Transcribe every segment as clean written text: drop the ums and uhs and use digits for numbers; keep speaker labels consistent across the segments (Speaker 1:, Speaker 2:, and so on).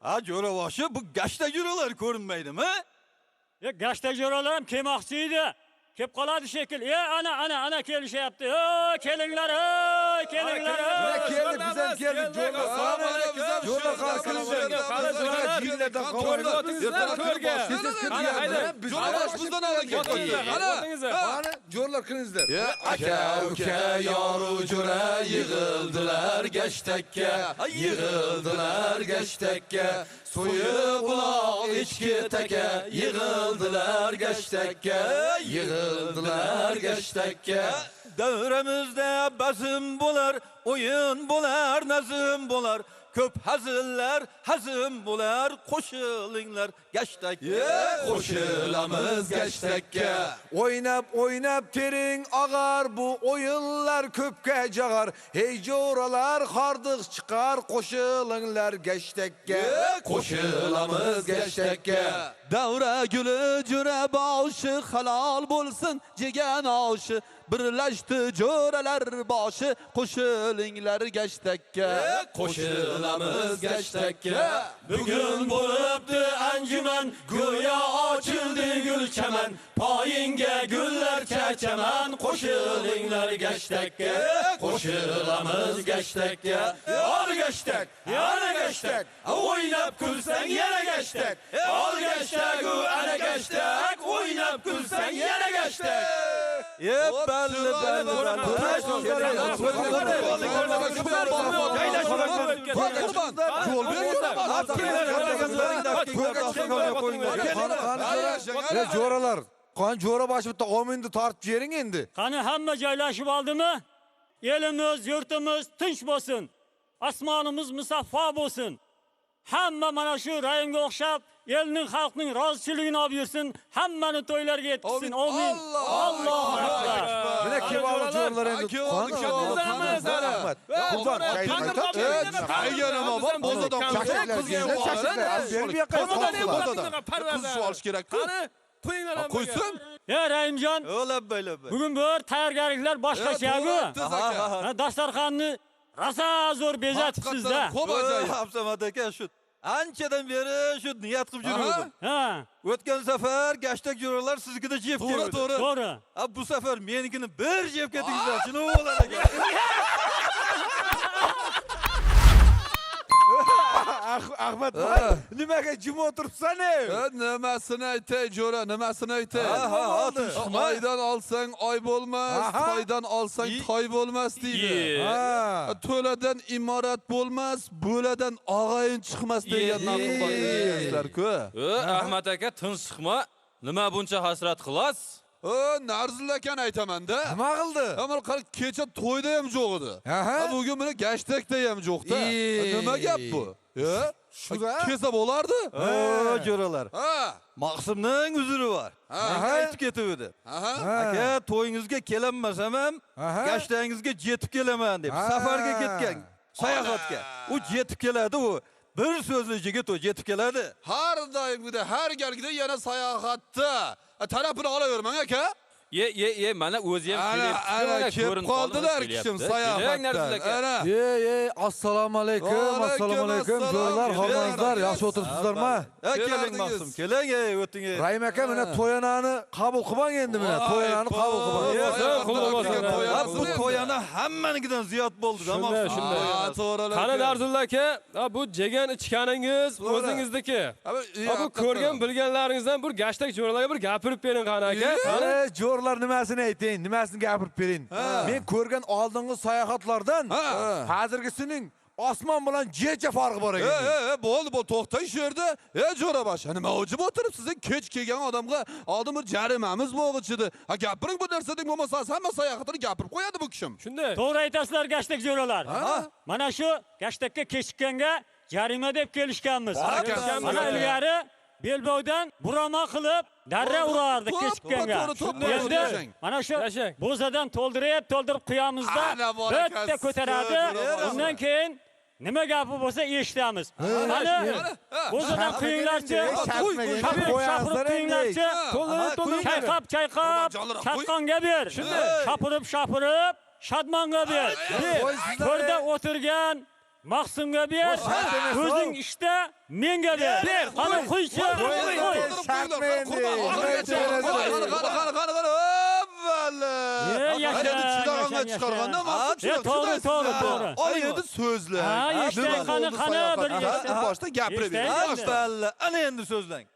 Speaker 1: Ha, jo'raboshi, bu gashta jo'ralar ko'rinmaydimi?
Speaker 2: E, gashta jo'ralar ham kelmoqchi edi. Kelib qoladi shekil. E, ana, ana, ana kelishyapti. E, kelinglar, ey, kelinglar.
Speaker 3: Mana keldik, biz ham keldik. Jo'ralar, qani jillardan
Speaker 4: to'rga. Jo'rabosh bizdan oldin kelib.
Speaker 3: Qani, jo'ralar kiringizlar.
Speaker 5: Aka, uka, yoru jo'ra yig'ildilar gashtakka, yig'ildilar gashtakka. So'yib uloq echki taka, yig'ildilar gashtakka, yig'ildilar gashtakka.
Speaker 1: Davramizda bazm bo'lar, o'yin bo'lar, nazm bo'lar. Ko'p hazillar hazm bo'lar, qo'shilinglar gashtakka.
Speaker 5: Qo'shilamiz gashtakka.
Speaker 3: O'ynab o'ynab tering og'ar, bu o'yinlar ko'pga jag'ar. Hey jo'ralar, xordiq chiqar, qo'shilinglar gashtakka.
Speaker 5: Qo'shilamiz gashtakka.
Speaker 6: Davra guli jo'ra boshi, halol bo'lsin jegan oshi. Birlashdi jo'ralar boshi, qo'shilinglar gashtakka.
Speaker 5: Qo'shilamiz gashtakka.
Speaker 2: Bugun bo'libdi anjuman, go'yo ochildi gul chaman. Poyingga gullar chachaman, qo'shilinglar gashtakka.
Speaker 5: Qo'shilamiz gashtakka.
Speaker 1: Ol gashtak, yana gashtak, o'ynab kulsang yana gashtak. Ol gashtak u ana gashtak, o'ynab kulsang yana gashtak. E, belli belli.
Speaker 3: Jo'ralar, qani jo'ra boshi bitta ominni tortib bering endi.
Speaker 2: Qani hamma joylashib oldimi? Elimiz, yurtimiz tinch bo'lsin. Osmonimiz musaffo bo'lsin. Hamma mana shu rayonga o'xshab elning, xalqning rozichiligini olib yursin, hammani to'ylarga yetkazsin. Amin. Allohu akbar.
Speaker 3: Mana kelib oldi jo'ralar endi. Rahmat. Qurban,
Speaker 6: Qiz olish kerak-ku. Qo'ysin.
Speaker 2: E, Rahimjon. Bugun bir tayyorgarliklar boshqacha-ku. Dasturxonni rosa zo'r bezatibsiz-da.
Speaker 6: Xo'p, ajoyib.
Speaker 1: Absamad aka, shu anchadan beri shu niyat qilib yuruvdim.
Speaker 2: Ha.
Speaker 1: O'tgan safar gashtak jo'ralar siznikida jeb keldi.
Speaker 6: To'g'ri,
Speaker 2: to'g'ri.
Speaker 1: Ha, bu safar menikini bir jeb ketingizlar, shuni o'g'lar aka.
Speaker 3: Ahmad, nimaga jim o'tiribsan ey?
Speaker 6: Nimasini aytay, jo'ra, nimasini aytay? Oydan olsang oy bo'lmas, toydan olsang toy bo'lmas deydi. To'ladan imorat bo'lmas, bo'ladan og'ayin chiqmas degan naql bor deysizlar-ku.
Speaker 4: Ahmad aka, tinch chiqma. Nima buncha hasrat qilasiz?
Speaker 6: Narzul akani aytaman-da.
Speaker 3: Nima qildi?
Speaker 6: Amal qara, kecha to'yda ham yo'q edi. Bugun mana gashtakda ham yo'q-da. Nima gap bu?
Speaker 3: Shuda
Speaker 6: kelsa bo'lardi.
Speaker 1: Jo'ralar. Maqsimning uzri bor. Menga aytib ketuvdi. Aka, to'yingizga kelanmasam ham, gashtangizga yetib kelaman deb safarga ketgan, sayohatga. U yetib keladi u. Bir so'zli yigit u yetib keladi.
Speaker 6: Har doimgida, har galgida yana sayohatda. Tarafini olavermang aka.
Speaker 4: Ye, mana o'zi ham
Speaker 6: kelyapti. Ana kelib qoldilar kishim sayohatdan. Ana.
Speaker 3: Ye, assalomu alaykum, assalomu alaykum. Jo'ralar, hormangizlar, yaxshi o'tiribsizlarmi?
Speaker 1: Keling Maqsum, keling, ey, o'ting.
Speaker 3: Rahim aka, mana to'yanani qabul qilmang endi mana, to'yanani qabul qilmang.
Speaker 1: Bu to'yana hammanikidan ziyod bo'ldi-da Maqsum.
Speaker 6: To'g'ri.
Speaker 4: Qani Narzulla aka, bu jegan ichganingiz o'zingizniki. Bu ko'rgan bilganlaringizdan bir gashtak jo'ralarga bir gapirib bering qani aka.
Speaker 3: Qani jo'ralar nimasini ayting, nimasini gapirib bering. Men ko'rgan oldingi sayohatlardan hozirgisining osmon bilan yercha farqi bor ekan.
Speaker 6: Bo'ldi, bo'ldi, to'xtang shu yerda. Jo'rabosh, nima o'jib o'tiribsiz? Kech kelgan odamga oldin bir jarimamiz bo'g'ichidi. Ha, gapiring bu narsa deng, bo'lmasa hamma sayohatini gapirib qo'yadi bu kishim.
Speaker 4: Shunday.
Speaker 2: To'g'ri aytasizlar gashtak jo'ralar. Mana shu gashtakka kechikkanga jarima deb kelishganmiz. Mana ilgari belbovdan burama qilib darra urardik kechikkanga. Endi mana shu bo'zadan to'ldirib quyamizda bitta ko'taradi. Undan keyin nima gapi bo'lsa eshitamiz. Mana bo'zadan quyinglarchi, shapirib quyinglarchi, chayqab chayqab chatqonga ber. Shapirib shapirib shadmonga ber. To'rda o'tirgan Maqsumga ber, o'zing ishda menga ber. Qani quychi.
Speaker 6: Qani qani qani. Endi chiqarganda Maqsum
Speaker 2: to'g'ri, to'g'ri, to'g'ri.
Speaker 6: Ay endi so'zlang.
Speaker 2: Ha, eshitay, qani, qani bir
Speaker 6: boshda gapirib bering.
Speaker 1: Boshda, ana endi so'zlang.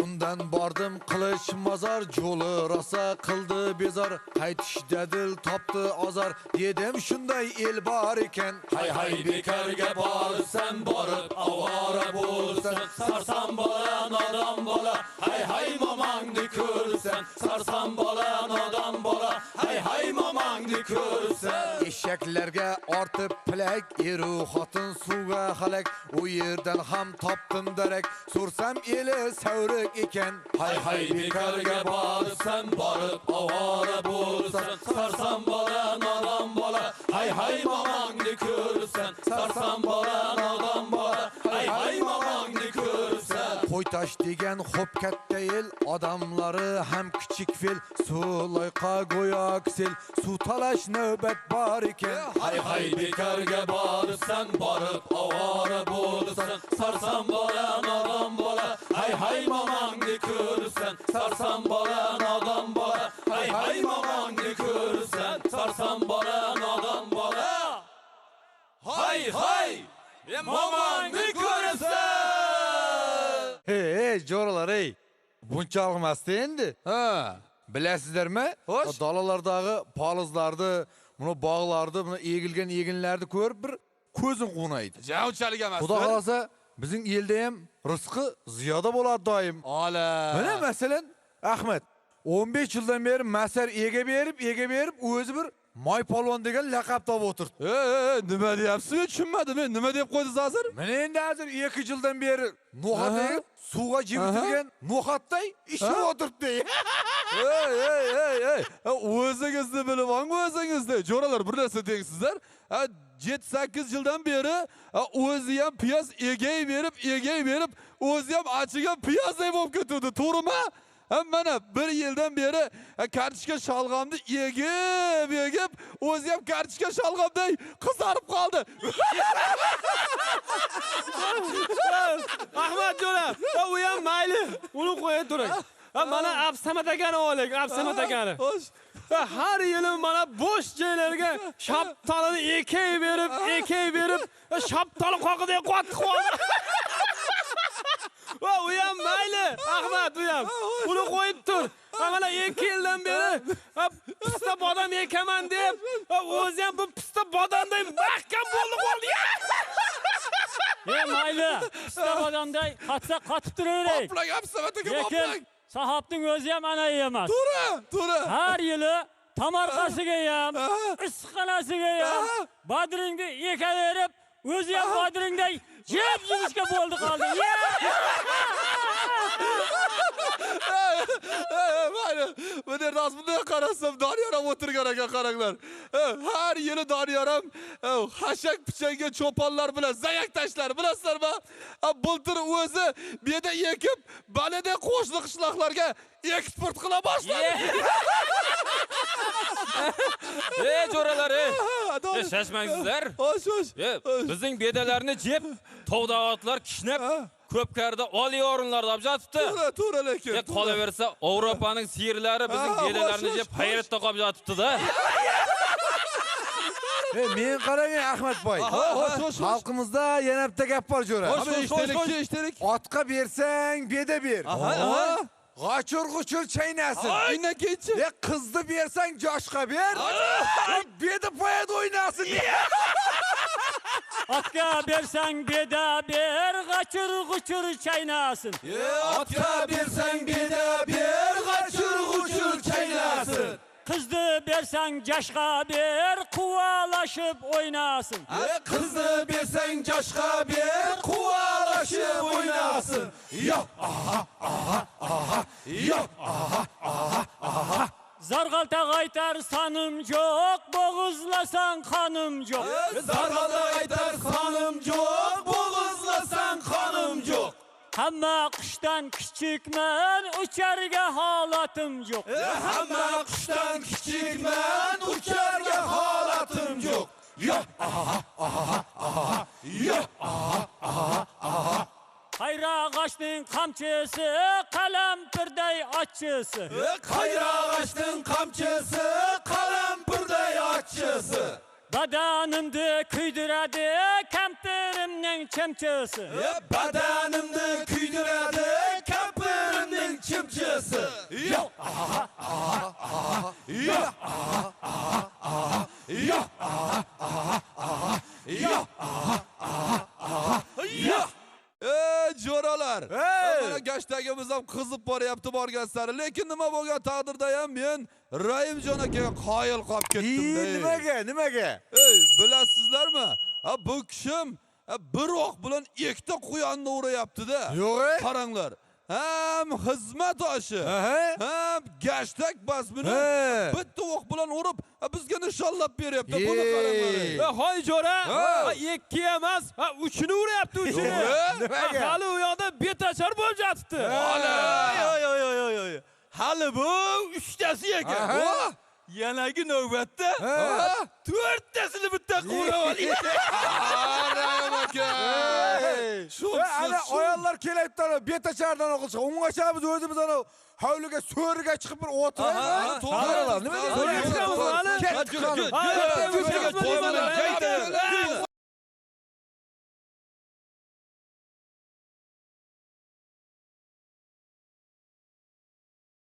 Speaker 3: Bundan bordim qilich mozor, jo'li rosa qildi bezor, qaytishda dil topdi ozor, dedim shunday el bor ekan.
Speaker 5: Hay hay bekorga borsan, borib ovora bo'lsan, sarson bola nodon bola, hay hay momangni ko'rsan, sarson bola nodon bola, hay hay momangni ko'rsan.
Speaker 3: Eshaklarga ortib pilak, eru xotin suvga halak, u yerdan ham topdim darak, so'rsam eli savrik ekan.
Speaker 5: Hay hay bekorga borsan, borib ovora bo'lsan, sarson bola nodon bola, hay hay momangni ko'rsan, sarson bola nodon bola, hay hay momangni ko'rsan.
Speaker 3: Qo'ytosh degan xo'p katta el, odamlari ham kichik fel, suv loyqa go'yo kisel, suv talash navbat bor ekan.
Speaker 5: Hay hay bekorga borsan, borib ovora bo'lsan, sarson bola nodon bola, hay hay momangni ko'rsan, sarson bola nodon bola, hay hay momangni ko'rsan, sarson bola nodon bola, hay hay momangni ko'rsan.
Speaker 3: Hey, hey, jo'ralar, ey. Bunchalik emasdi endi.
Speaker 6: Ha,
Speaker 3: bilasizlarmi? Dalalardagi polizlarni, buni bog'larni, buni egilgan eginlarni ko'rib bir ko'zing quvnaydi.
Speaker 6: Ja, unchalik emas.
Speaker 3: Xudo xolasa, bizning elda ham rizqi ziyoda bo'ladi doim.
Speaker 6: Ola.
Speaker 3: Mana masalan, Ahmad 15 yildan beri masar ega berib, o'zi bir Moy polvon degan laqab topib o'tirdi.
Speaker 6: Nima deyapsiz? Men tushunmadim. Men nima deb qo'ydingiz hozir?
Speaker 3: Mana endi hozir 2 yildan beri no'xat egib, suvga jibitilgan no'xatday ishib o'tiribdi.
Speaker 6: Ey. O'zingizni bilib oling, o'zingizni. Jo'ralar, bir narsa dengsizlar. 7-8 yildan beri o'zi ham piyoz egay berib, o'zi ham achigan piyozday bo'lib ketdi, to'g'rimi? Mana bir yildan beri kartoshka shalg'amni egib, o'zi ham kartoshka shalg'amday qizarib qoldi.
Speaker 4: Ahmad jo'ra, u ham mayli, uni qo'ya turing. Mana Absamat akani oling, Absamat akani. Har yili mana bo'sh joylarga shaftolini ekay berib, shaftoli qoqidek qotib qoldi. Va u ham mayli, Ahmad, u ham. Uni qo'yib tur. Mana 2 yildan beri pista bodom ekaman deb, o'zi ham bu pista bodomday mahkam bo'ldi qoldi.
Speaker 2: Mayli, pista bodomday qatsa qotib turaveray.
Speaker 6: Qoplang, Absamat aka, qoplang.
Speaker 2: Sahobning o'zi ham ana emas.
Speaker 6: To'g'ri, to'g'ri.
Speaker 2: Har yili tomorqasiga ham, issiqxonasiga ham bodringni ekaverib, o'zi ham bodringday jip-jimishga bo'ldi qoldi.
Speaker 6: Mayli, bu yerda bunday qarasam Doniyor ham o'tirgan ekan, qaranglar. Har yili Doniyor ham xashak pichanga cho'ponlar bilan zayak tashlar, bilasizlarmi? Bultur o'zi bu yerda ekib, balada qo'shni qishloqlarga eksport qila boshladi.
Speaker 7: Ey jo'ralar, ey. Shashmangsizlar.
Speaker 6: Xo'sh.
Speaker 7: Bizning bedalarni jeb, tog'da otlar kishnab, ko'pkarda oliy o'rinlarda olib yotibdi.
Speaker 6: To'g'ri, to'g'ri lekin.
Speaker 7: Qolaversa, Yevropaning siyirlari bizning bedalarni jeb hayratda qolib yotibdi-da.
Speaker 3: Men qarang, Ahmadboy. Xalqimizda yana bitta gap bor jo'ra.
Speaker 6: Eshtalik.
Speaker 3: Otqa bersang, beda ber. G'achur-g'uchur chaynasin.
Speaker 6: Undan keyinchi.
Speaker 3: Qizni bersang, joshqa ber. Beda poyada o'ynasin.
Speaker 2: Otga bersang beda ber, g'achur-g'uchur chaynasin.
Speaker 5: Otga bersang beda ber, g'achur-g'uchur chaynasin.
Speaker 2: Qizni bersang joshqa ber, quvalashib o'ynasin.
Speaker 5: Qizni bersang joshqa ber, quvalashib o'ynasin. Yo, aha, aha, aha, yo, aha, aha, aha.
Speaker 2: Zarg'altaq aytar sonim yo'q, bo'g'izlasang qonim yo'q.
Speaker 5: Zarg'altaq aytar sonim yo'q, bo'g'izlasang qonim yo'q.
Speaker 2: Hamma qushdan kichikman, ucharga holatim yo'q.
Speaker 5: Hamma qushdan kichikman, ucharga holatim yo'q. Ya aha aha aha ya aha aha aha.
Speaker 2: Qayrag'ochning qamchisi qalampirday achchisi.
Speaker 5: Qayrag'ochning qamchisi qalampirday achchisi.
Speaker 2: Badanimni kuydiradi kampirimning chimchisi.
Speaker 5: Badanimni kuydiradi kampirimning chimchisi. Ya aha aha aha ya aha aha aha ya aha aha aha ya aha aha aha ya.
Speaker 6: Ey jo'ralar, mana gashtagimiz ham qizib boryapti borgan sari, lekin nima bo'lgan taqdirda ham men Rahimjon akaga qoyil qolib ketdim.
Speaker 3: Nimaga, nimaga?
Speaker 6: Ey, bilasizlarmi? Ha, bu kishim bir o'q bilan ikkita quyonni urayapti-da.
Speaker 3: Yo'q,
Speaker 6: qaranglar. Ham xizmat oshi, ham gashtak bazmini bitta o'q bilan urib, bizga nishonlab beryapti. Buni qaranglar.
Speaker 4: Hoy jo'ra, ikki emas, uchini uryapti, uchini. Hali u yoqda betachar bo'lib yotibdi.
Speaker 1: Oy oy oy oy. Hali bu uchtasi ekan. Yanagi navbatda to'rttasini bitta qurib oling.
Speaker 6: Rahim aka.
Speaker 3: Ana ayollar kelyapti, betachardan o'qilsa, ungacha biz o'zimiz ana hovliga so'riga chiqib bir o'tiraylik. To'g'ri, nima deysiz?